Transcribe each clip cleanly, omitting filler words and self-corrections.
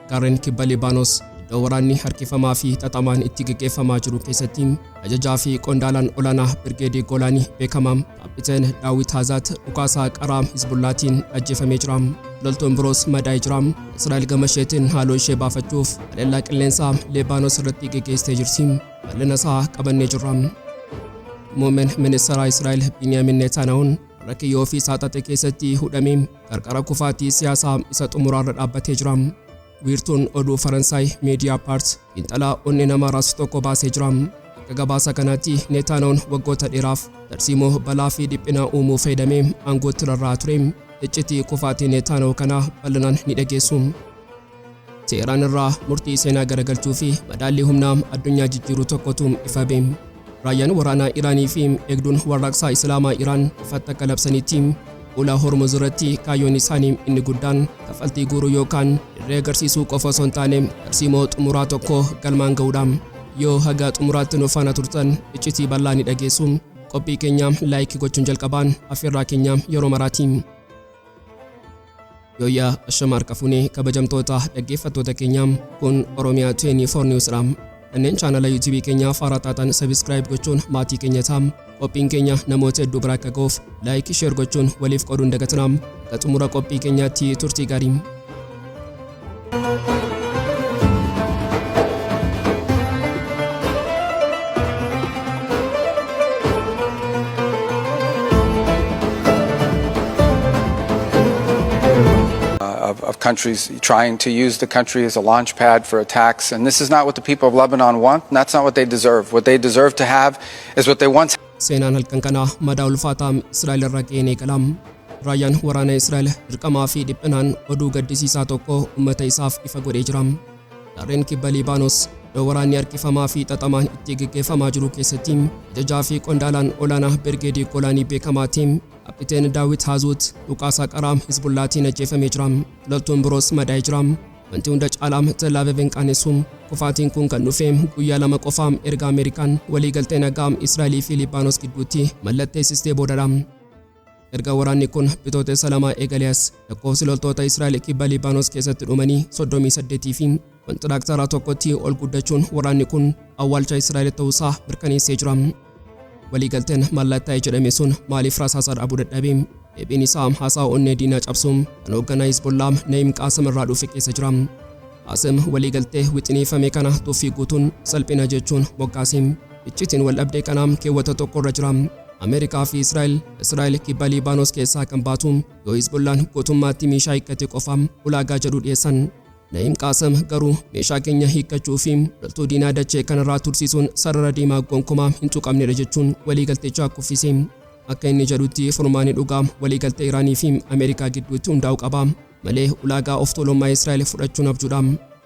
Gaarreen kibba Libaanos iddoo waraanni harkifamaa fi xaxamaan itti geggeeffamaa jiru keessatti ajajaa fi qondaalaan olaanaa Birgeedii Goolaanii beekamaa Kaappiteen Daawit Haazaat dhukaasaa qaraa Hizbullaatiin ajjeefamee jira. Loltuun biroos madaa'ee jira. Israa'el gama isheetiin haaloo ishee baafachuuf haleellaa qilleensaa Libaanos irratti geggeessitee jirti. Bal'ina isaa qabannee jirra. Muummeen ministeeraa Israa'el Binyaamin Netanyahuun har'a kiyyoo ofii isaa xaxe keessatti hudhamee qarqara kufaatii siyaasaa isa xumuraarra dhaabbatee jira. Wiirtuun oduu Faransaay Mediapart xiinxalaa onnee nama raasu tokko baasee jira. Akka gabaasa kanaatti Netanyahuun waggoota dheeraaf tarsiimoo balaa fi dhiphina uumuu fayyadamee aangootti rarra'aa ture. Iccitii kufaatii Netanyahu kana bal'inaan ni dhageessu. Teheraan irraa murtii seenaa garagalchuu fi madaallii humnaa addunyaa jijjiiruu tokkotu ifa ba'e. Raayyaan waraanaa Iraanii fi eegduun warraaqsaa Islaamaa Iraan ifatti akka labsanitti ulaa Hormuz irratti kaayyoon isaanii inni guddaan kaffaltii guuruu yookaan dirree agarsiisuu qofa osoo hin taane tarsiimoo xumuraa tokko galmaan ga'uudha. Yoo haga xumuraatti nu faana turtan iccitii bal'aa ni dhageessu. Qophii keenya like gochuun jalqabaan affeerraa keenya yeroo maraati. Yooyyaa ashama harka fuunee kabajamtoota dhaggeeffattoota keenya, kun Oromiyaa 24 News dha. Kanneen chaanala YouTube keenyaa faaraa taatan subscribe gochuun maatii keenya ta'a. Qophiin keenya namoota hedduu bira akka ga'uuf like, share gochuun waliif qooduun dagatinaa. Akka xumura qophii keenyaatti turtii gaarii. Of countries trying to use the country as a launch pad for attacks. And this is not what the people of Lebanon want, and that's not what they deserve. What they deserve to have is what they once Seenaan halkan kanaa madaa ulfaataa Israa'el irra ga'een eegala. Raayyaan waraana Israa'el dirqamaa fi dhiphinaan oduu gaddisiisaa tokko uummata isaaf ifa godhee jira. Gaarreen kibba Liibaanos iddoo waraanni harkifamaa fi xaxamaan itti geggeeffamaa jiru keessatti ajajaa fi qondaalaan olaanaa Birgeedii Goolaanii beekamaa Kaappiteen Daawit Haazuut dhukaasaa qaraa Hizbullaatiin ajjeefamee jira. Loltuun biroos madaa'ee jira. Wanti hunda caalaa Tel Aviv qaanessu kufaatiin kun kan dhufe guyyaa 2 qofa erga Ameerikaan waliigaltee nagaa Israa'elii fi Liibaanos gidduutti mallatteessistee boodadha. Erga waraanni kun bitootessa 2 eegalee as lakkoofsi loltoota Israa'el kibba Liibaanos keessatti dhumanii 38 fi kontiraaktara tokkotti ol guddachuun waraanni kun awwaalcha Israa'el ta'uusaa mirkaneessee jira. Waliigalteen mallattaa'e jedhame sun maaliif rasaasa dhaabuu dadhabe? Deebiin isaa haasaa onnee diinaa cabsuun kan hoogganaa Hizbollaa Na'iim Qaasim irraa dhufe keessa jira. Qaasim waliigaltee wixineeffame kana tuffii guutuun salphina jechuun moggaase. Iccitiin wal dhabdee kanaa keewwata tokko irra jira. Ameerikaa fi Israa'el Israa'el kibba Liibaanos keessaa kan baatu yoo Hizbollaan guutummaatti meeshaa hiikkate qofa ulaagaa jedhu dhiyeessan. Na'iim Qaasim garuu meeshaa keenya hiikkachuu fi loltuu diinaa dachee kanarraa tursiisuun sarara diimaa gonkumaa hin tuqamnedha jechuun waliigaltichaa kuffise. Akka inni jedhutti furmaanni dhugaa waliigaltee Iraanii fi Ameerikaa gidduutti hundaa'uu qaba malee ulaagaa of tuulummaa Israa'el fudhachuun abjuudha.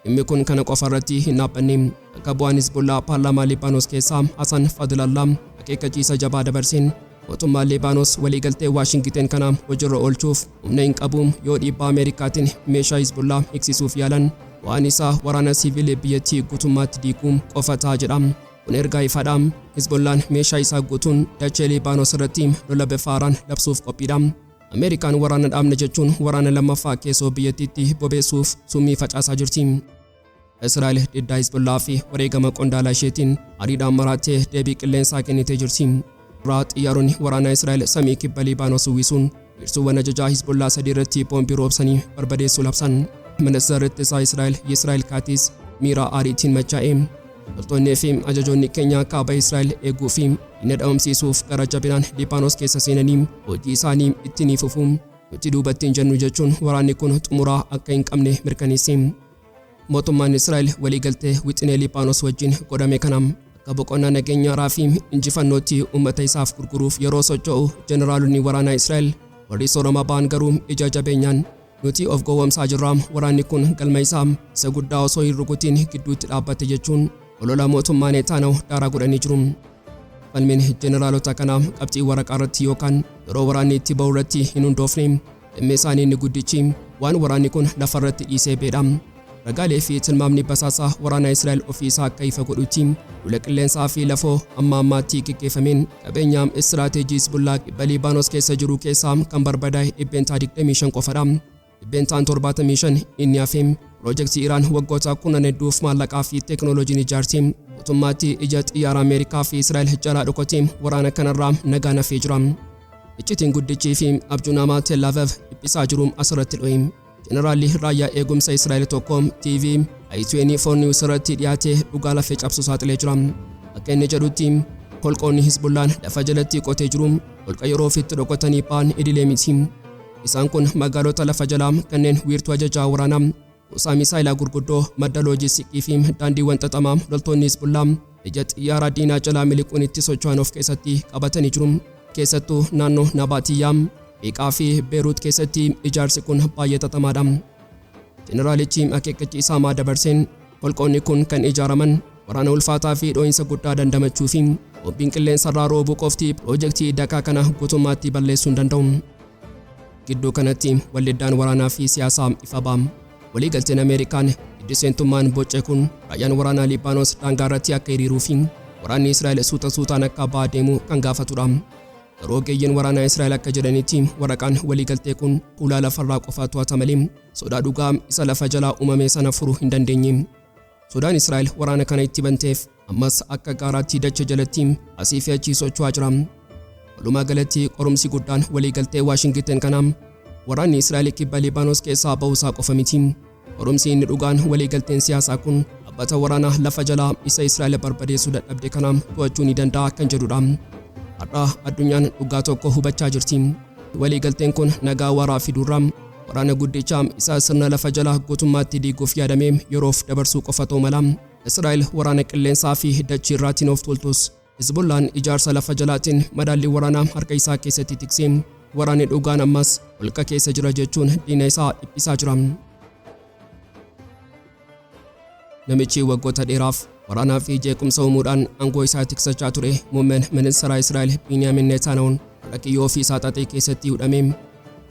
Dhimmi kun kana qofa irratti hin dhaabbanne. Bakka bu'aan Hizbullaa paarlaamaa Liibaanos keessaa Hasan Fadlallah akeekkachiisa jabaa dabarseen mootummaan Liibaanos waliigaltee Waashingiten kana hojiirra oolchuuf humna hin qabu, yoo dhiibbaa Ameerikaatiin meeshaa Hizbullaa hiiksisuuf yaalan bu'aan isaa waraana siivilii biyyattii guutummaatti diiguu qofa ta'a jedha. Kun ergaa ifaadha. Hizbollaan meeshaa isaa guutuun dachee Liibaanos irratti lola bifa haaraan labsuuf qophiidha. Ameerikaan waraana dhaabne jechuun waraana lammaffaa keessoo biyyattiitti bobeessuuf summii facaasaa jirti. Israa'el diddaa Hizbullaa fi wareegama qondaalaa isheetiin ariidhaan maraattee deebii qilleensaa kennitee jirti. Irraa xiyyaaronni waraanaa Israa'el samii kibba Liibaanos uwwisuun wiirtuuwwan ajajaa Hizbullaa sadii irratti boombii roobsanii barbadeessuu labsan. Ministeerri ittisaa Israa'el Yisraa'el Kaatis miira aariitiin machaa'e. Loltoonnii fi ajajoonni keenya kaaba Israa'el eeguu fi diina dhabamsiisuuf gara jabinaan Liibaanos keessa seenanii hojii isaanii itti ni fufu. Nuti duubatti hin jennu jechuun waraanni kun xumuraa akka hin qabne mirkaneesse. Mootummaan Israa'el waliigaltee wixinee Liibaanos wajjin godhame kana akka boqonnaa nageenyaa fi injifannootti uummata isaaf gurguruuf yeroo socho'u, jeneraalonni waraanaa Israa'el warri soorama ba'an garuu ija jabeenyaan nuti of gowwomsaa jirra, waraanni kun galma isaa isa guddaa osoo hin rukutiin gidduutti dhaabbate jechuun olola mootummaa Neetaanaw daaraa godhanii jiru. Falmiin jeneraalota kanaa qabxii waraqaa irratti yookaan yeroo waraanni itti ba'u irratti hin hundoofne. Dhimmi isaanii inni guddichi waan waraanni kun lafa irratti dhiisee ba'edha. Ragaalee fi tilmaamni basaasaa waraana Israa'el ofii isaa akka ifa godhutti duula qilleensaa fi lafoo amma ammaatti geggeeffameen qabeenya istiraateejii Hizbullaa kibba Liibaanos keessa jiru keessaa kan barbadaa'e 25% qofadha. Dhibbeentaan 75 inni hafe piroojeektii Iraan waggoota kurnan hedduuf maallaqaa fi teeknooloojiin ijaarte guutummaatti ija xiyyaara Ameerikaa fi Israa'el jalaa dhokatee waraana kanarraa nagaan hafee jira. Iccitiin guddichii fi abjuun hamaa Tel Aviv dhiphisaa jiru asirratti dho'e. Jeneraalli raayyaa eegumsa Israa'el tokko TV I24 News irratti dhiyaatee dhugaa lafee cabsu saaxilee jira. Akka inni jedhutti, holqoonni Hizbullaan lafa jalatti qotee jiru holqa yeroo ofitti dhokatanii ba'an idilee miti. Isaan kun magaalota lafa jalaa kanneen wiirtuu ajajaa waraanaa, kuusaa misaayilaa gurguddoo, madda loojistikii fi daandiiwwan xaxamaa loltoonni Hizbullaa ija xiyyaaraa diinaa jalaa miliquun itti socho'an of keessatti qabatanii jiru. Keessattuu naannoo Nabaatiyyaa, Beeqaa fi Beeruut keessatti ijaarsi kun baay'ee xaxamaadha. Jeneraalichi akeekkachiisaa maa dabarseen, holqoonni kun kan ijaaraman waraana ulfaataa fi dhoo'insa guddaa dandamachuu fi boombiin qilleensarraa roobuu qofti piroojeektii dakaa kana guutummaatti balleessuu hin danda'u. Gidduu kanatti waldiddaan waraanaa fi siyaasaa ifa ba'a. Waliigalteen Ameerikaan giddu seentummaan boce kun raayyaan waraanaa Liibaanos daangaa irratti akka hiriiruu fi waraanni Israa'el suuta suutaan akka ba'aa deemu kan gaafatudha. Garuu ogeeyyiin waraanaa Israa'el akka jedhanitti, waraqaan waliigaltee kun ulaa lafarraa qofa to'ata malee sodaa dhugaa isa lafa jalaa uumame sana furuu hin dandeenye. Sodaan Israa'el waraana kana itti banteef ammas akka gaaraatti dacha jalatti asii fi achi socho'aa jira. Walumaa galatti, qorumsi guddaan waliigaltee Waashingiten kanaa waraanni Israa'el kibba Liibaanos keessaa ba'uusaa qofa miti. Qorumsi inni dhugaan waliigalteen siyaasaa kun dhaabbata waraanaa lafa jalaa isa Israa'el barbadeessuu dadhabde kana to'achuu ni danda'a kan jedhudha. Har'a addunyaan dhugaa tokko hubachaa jirti. Waliigalteen kun nagaa waaraa fiduurra waraana guddicha isa sirna lafa jalaa guutummaatti diiguuf yaadamee yeroof dabarsuu qofa ta'uu mala. Israa'el waraana qilleensaa fi dachii irraatiin of tuultus, Hizbullaan ijaarsa lafa jalaatiin madaallii waraanaa harka isaa keessatti tiksee, waraanni dhugaan ammas holqa keessa jira jechuun diina isaa dhiphisaa jira. Namichi waggoota dheeraaf waraanaa fi jeequmsa uumuudhaan aangoo isaa tiksachaa ture, muummeen ministeera Israa'el Biiniyaamin Netanyahuun, har'a kiyyoo ofii isaa xaxee keessatti hidhamee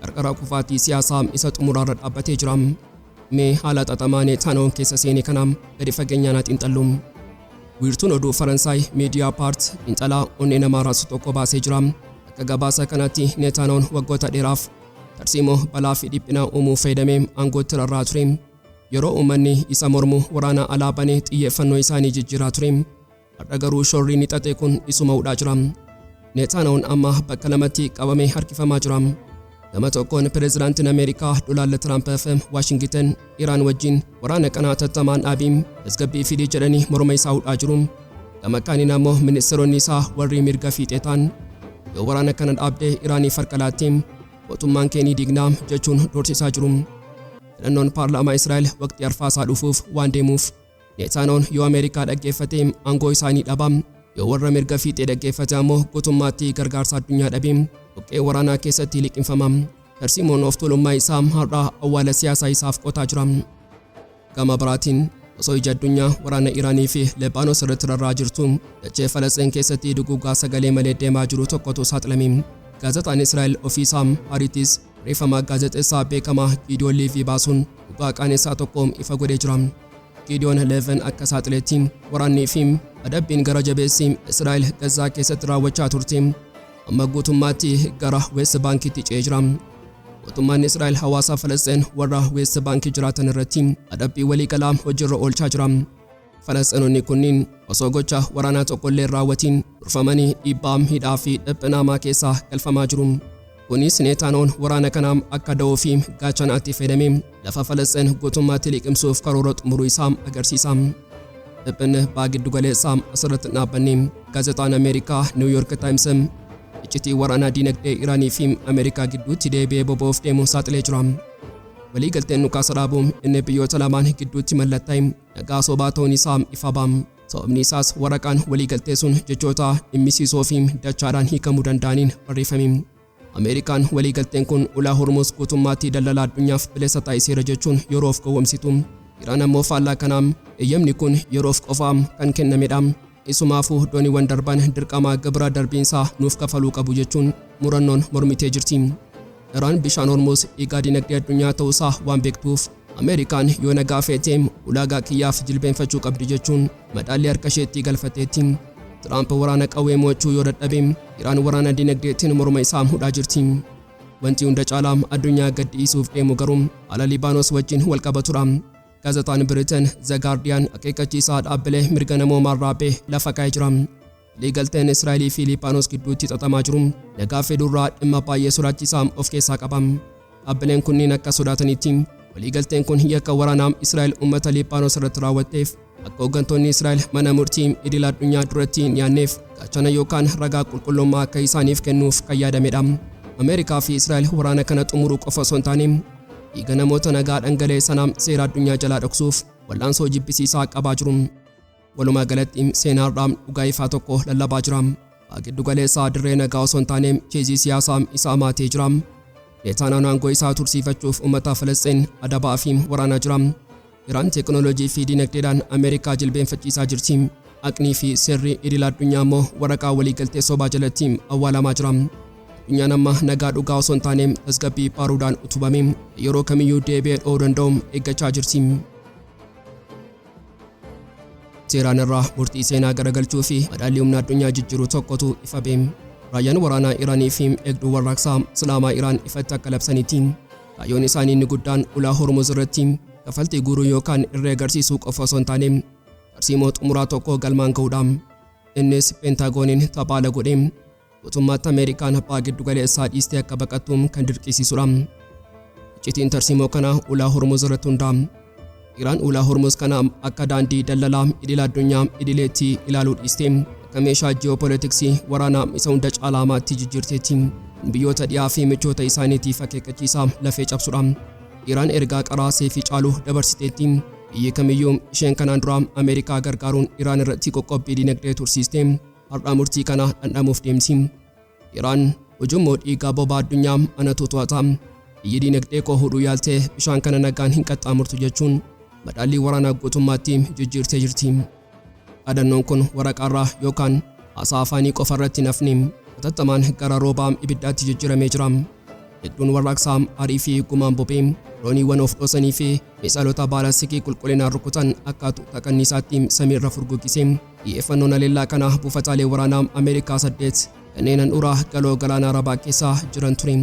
qarqara kufaatii siyaasaa isa xumuraarra dhaabbatee jira. Mee haala xaxamaa Netanyahuun keessa seene kana gadi fageenyaan haa xiinxallu. Wiirtuun oduu Faransaay Mediapart xiinxalaa onnee namaa raasu tokko baasee jira. Akka gabaasa kanaatti, Netanyahuun waggoota dheeraaf tarsiimoo balaa fi dhiphinaa uumuu fayyadamee aangootti rarra'aa ture. Yeroo uummanni isa mormu waraana alaa banee xiyyeeffannoo isaanii jijjiiraa ture. Har'a garuu shorri inni xaxe kun isuma hudhaa jira. Netanyahuun amma bakka lamatti qabamee harkifamaa jira. Gama tokkoon pireezidaantiin Ameerikaa Doonaald Tiraamp fi Waashingiten Iraan wajjin waraana kana hatattamaan dhaabii, tasgabbii fidii jedhanii morma isaa hudhaa jiru. Gama kaaniin ammoo ministeeronni isaa warri mirga fiixee ta'an, yoo waraana kana dhaabdee Iraaniif harka laattee mootummaan kee ni diignaa jechuun doorsisaa jiru. Filannoon paarlaamaa Israa'el waqtii arfaasaa dhufuuf waan deemuuf, Netanyahuun yoo Ameerikaa dhaggeeffate aangoo isaa ni dhaba. Yoo warra mirga fiixee dhaggeeffate ammoo guutummaatti gargaarsa addunyaa dhabee dhoqqee waraanaa keessatti liqimfama. Tarsiimoon of tuulummaa isaa har'a awwaala siyaasaa isaaf qotaa jira. Gama biraatiin, osoo ija addunyaa waraana Iraanii fi Lebaanos irratti rarra'aa jirtu, dachee Falasxiin keessatti duguuggaa sagalee malee deemaa jiru tokkotu saaxilame. Gaazexaan Israa'el ofiisaa Haaretz barreeffama gaazexeessaa beekamaa Gideon Levy baasuun dhugaa qaanessaa tokko ifa godhee jira. Gideon Levy akka saaxiletti, waraannii fi adabbiin gara jabeessi Israa'el Gazaa keessatti raawwachaa turte amma guutummaatti gara West Baankitti ce'ee jira. Mootummaan Israa'el hawaasa Falasxiin warra West Baankii jiraatan irratti adabbii waliigalaa hojiirra oolchaa jira. Falasxiinonni kunniin osoo gocha waraanaa tokkollee raawwatiin durfamanii dhiibbaa, hidhaa fi dhiphina hamaa keessa galfamaa jiru. Kunis Netanyahuun waraana kana akka da'oo fi gaachanaatti fayyadamee lafa Falasxiin guutummaatti liqimsuuf karoora xumuruu isaa agarsiisa. Dhiphinni baha giddu galeessaa asirratti hin dhaabbanne. Gaazexaan Ameerikaa New York Times iccitii waraanaa diinagdee Iraanii fi Ameerikaa gidduutti deebi'ee boba'uuf deemu saaxilee jira. Waliigalteen dhukaasa dhaabuu inni biyyoota lamaan gidduutti mallattaa'e nagaa sobaa ta'uun isaa ifa ba'a. Sababni isaas waraqaan waliigaltee sun jechoota dhimmisiisoo fi dachaadhaan hiikamuu danda'aniin barreeffame. Ameerikaan waliigalteen kun ulaa Hormuz guutummaatti daldala addunyaaf bilisa taasiseera jechuun yeroof gowwomsitu, Iraan ammoo faallaa kanaa eeyyamni kun yeroof qofa kan kennamedha. Isumaafuu dooniiwwan darban dirqama gibira darbiinsaa nuuf kafaluu qabu jechuun murannoon mormitee jirti. Iraan bishaan Hormuz dhiigaa dinagdee addunyaa ta'uusaa waan beektuuf, Ameerikaan yoo nagaa feete ulaagaa kiyyaaf jilbeenfachuu qabdi jechuun madaallii harka isheetti galfateetti. Tiraamp waraana qawwee mo'achuu yoo dadhabe, Iraan waraana dinagdeetiin morma isaa hudhaa jirti. Wanti hunda caalaa addunyaa gad dhiisuuf deemu garuu haala Libaanos wajjin wal qabatudha. Gaazexaan Biriteen The Guardian akeekkachiisaa dhaabbilee mirga namoomaa irraa ba'e lafa kaa'ee jira. Waliigalteen Israa'elii fi Libaanos gidduutti xaxamaa jiru nagaa fiduurraa dhimma baay'ee sodaachisaa of keessaa qaba. Dhaabbileen kunniin akka sodaatanitti waliigalteen kun yakka waraanaa Israa'el uummata Libaanos irratti raawwatteef akka hooggantoonni Israa'el mana murtii idil addunyaa duratti hin dhiyaanneef gaachana yookaan ragaa qulqullummaa akka isaaniif kennuuf kan yaadamedha. Ameerikaa fi Israa'el waraana kana xumuruu qofa osoo hin taane dhiiga namoota nagaa dhangala'e sana seera addunyaa jalaa dhoksuuf wal'aansoo jibbisiisaa qabaa jiru. Walumaa galatti seenaarraa dhugaa ifaa tokko lallabaa jira. Giddu galeessaa dirree nagaa osoo hin taane cheezii siyaasaa isaa maatee jira. Netanyahuun aangoo isaa tursiifachuuf uummata Falasxiin adabaa fi waraanaa jira. Iraan teekinooloojii fi dinagdeedhaan Ameerikaa jilbeenfachiisaa jirti. Haqnii fi seerri idil addunyaa immoo waraqaa waliigaltee sobaa jalatti awwaalamaa jira. Addunyaan amma nagaa dhugaa osoo hin taane tasgabbii baaruudhaan utubame yeroo kamiyyuu deebi'ee dho'uu danda'u eeggachaa jirti. Teheraan irraa murtii seenaa garagalchuu fi madaallii humna addunyaa jijjiiru tokkotu ifa ba'e. Raayyaan waraanaa Iraanii fi eegduu warraaqsaa Islaamaa Iraan ifatti akka labsanitti kaayyoon isaanii inni guddaan ulaa Hormuz irratti kaffaltii guuruu yookaan irree agarsiisuu qofa osoo hin taane tarsiimoo xumuraa tokko galmaan ga'uudha. Innis Peentagooniin taphaala godhee guutummaatti Ameerikaan abbaa giddu galeessaa dhiistee akka baqattu kan dirqisiisudha. Iccitiin tarsiimoo kana ulaa Hormuz irratti hundaa'a. Iraan ulaa Hormuz kana akka daandii daldalaa idil addunyaa idileetti ilaaluu dhiistee akka meeshaa ji'oopolitiksii waraanaa isa hunda caalaa hamaatti jijjiirteetti. Biyyoota dhiyaa fi michoota isaaniitiif akeekkachiisaa lafee cabsudha. Iraan ergaa qaraa seefii caalu dabarsiteetti. Biyyi kamiyyuu isheen kanaan dura Ameerikaa gargaaruun Iraan irratti qoqqobbii dinagdee tursiiste har'a murtii kana dhandhamuuf deemti. Iraan ujummoo dhiigaa bobaa addunyaa anatu to'ata. Biyyi dinagdee koo hudhuu yaaltee bishaan kana nagaan hin qaxxaamurtu jechuun madaallii waraanaa guutummaatti jijjiirtee jirti. Dhaadannoon kun waraqaarraa yookaan haasaa afaanii qofa irratti nafni hatattamaan gara roobaa ibiddaatti jijjiiramee jira. Hedduun warraaqsaa aarii fi gumaan bobee dooniiwwan of dhoosanii fi miisaalota baalastikii qulqullinaan rukutan akka tuuta kanniisaatti samiirra furguggise. Xiyyeeffannoon haleellaa kana buufataalee waraanaa Ameerikaa 8 kanneen handhuura galoo galaana Arabaa keessa jiran ture.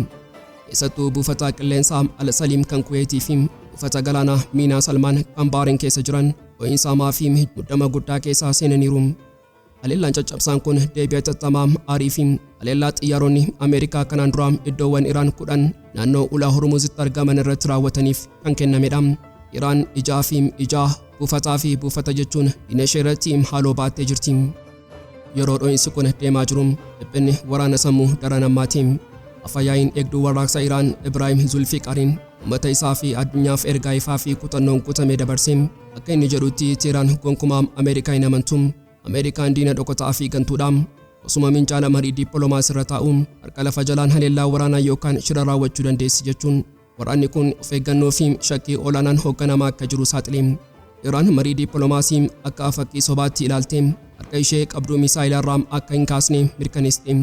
Keessattuu buufata qilleensaa Al Saliim kan Kuweetii fi buufata galaanaa Miinaa Salmaan kan Baariin keessa jiran dho'iinsa hamaa fi muddama guddaa keessa seenaniiru. Haleellaan caccabsaan kun deebii hatattamaa aarii fi haleellaa xiyyaaronni Ameerikaa kanaan dura iddoowwan Iraan 10 naannoo ulaa Hormuzitti argaman irratti raawwataniif kan kennamedha. Iraan ijaa fi ijaa, buufataa fi buufata jechuun diina ishee irratti haaloo baattee jirti. Yeroo dho'iinsi kun deemaa jiru dhiphinni waraana sammuu daran hammaate. Afayaa'iin eegduu warraaqsa Iraan Ibraahim Zulfiqariin uummata isaa fi addunyaaf ergaa ifaa fi kutannoon guutame dabarse. Akka inni jedhutti Teheraan gonkumaa Ameerikaa hin amantu. Ameerikaan diina dhokotaa fi gantuudha. Osuma minjaala marii dippiloomaasii irra taa'u harka lafa jalaan haleellaa waraanaa yookaan shira raawwachuu dandeessi jechuun waraanni kun of eeggannoo fi shakkii olaanaan hoogganamaa akka jiru saaxile. Iraan marii dippiloomaasii akka fakkii sobaatti ilaalte harka ishee qabduu miisaayilarraa akka hin kaasne mirkaneessite.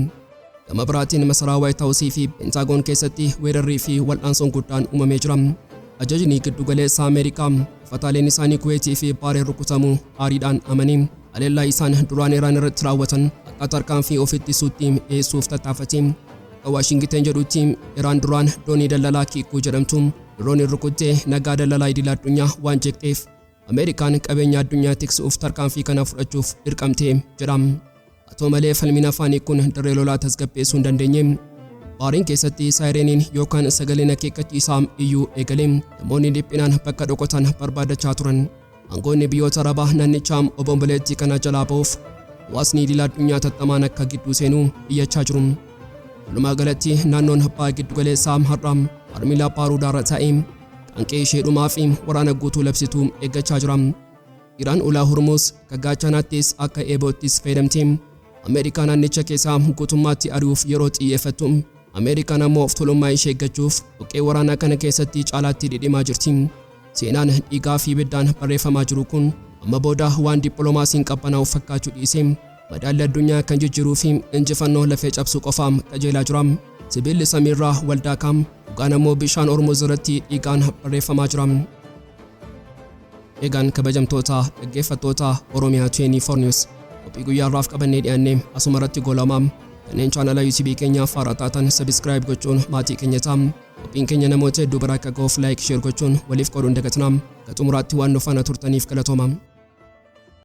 Gama biraatiin masaraa Waayit Haawusii fi Peentaagoon keessatti weerarrii fi wal'aansoon guddaan uumamee jira. Ajajni giddu galeessa Ameerikaa buufataaleen isaanii Kuweetii fi Baareen rukutamuu aariidhaan amanii haleellaa isaan duraan Iraan irratti raawwatan akka tarkaanfii of ittisuutti dhiyeessuuf tattaafate. Akka Waashingiten jedhutti Iraan duraan doonii daldalaa Kiikuu jedhamtu dirooniin rukuttee nagaa daldalaa idil addunyaa waan jeeqxeef Ameerikaan qabeenya addunyaa tiksuuf tarkaanfii kana fudhachuuf dirqamte jedha. Haa ta'u malee falmiin afaanii kun dirree lolaa tasgabbeessuu hin dandeenye. Baariin keessatti saayireeniin yookaan sagaleen akeekkachiisaa iyyuu eegale namoonni dhiphinaan bakka dhokotan barbaadachaa turan. Aangoonni biyyoota Arabaa naannichaa obomboleettii kana jalaa ba'uuf hawaasni idil addunyaa tattamaan akka gidduu seenuu iyyachaa jiru. Walumaa galatti naannoon abbaa giddu galeessaa har'a harmila baaruudaarra taa'ee qaanqee ishee dhumaa fi waraana guutuu labsituu eeggachaa jira. Iraan ulaa Hormuz akka gaachanaattis akka eeboottis fayyadamte. Ameerikaa naannicha keessaa guutummaatti ari'uuf yeroo xiyyeeffattu Ameerikaan ammoo of tuulummaa ishee eeggachuuf dhoqqee waraanaa kana keessatti caalaatti dhidhimaa jirti. Seenaan dhiigaa fi ibiddaan barreeffamaa jiru kun amma booda waan dippiloomaasiin qabbanaa'u fakkaachuu dhiisee madaalli addunyaa kan jijjiiruu fi injifannoo lafee cabsuu qofaam qajeelaa jira. Sibiilli samiirraa waldaa kaam dhugaan ammoo bishaan Hormuz irratti dhiigaan barreeffamaa jira. Egaan kabajamtoota dhaggeeffattoota Oromiyaa 24 News qophii guyyaa har'aaf qabannee dhiyaanne asuma irratti goolabama. Kanneen chaanala YouTube keenyaaf haaraa taatan subscribe gochuun maatii keenya ta'aa. Qophiin keenya namoota hedduu bira akka ga'uuf like, share gochuun waliif qooduun dagatinaa. Akka xumuraatti waan nu faana turtaniif galatooma.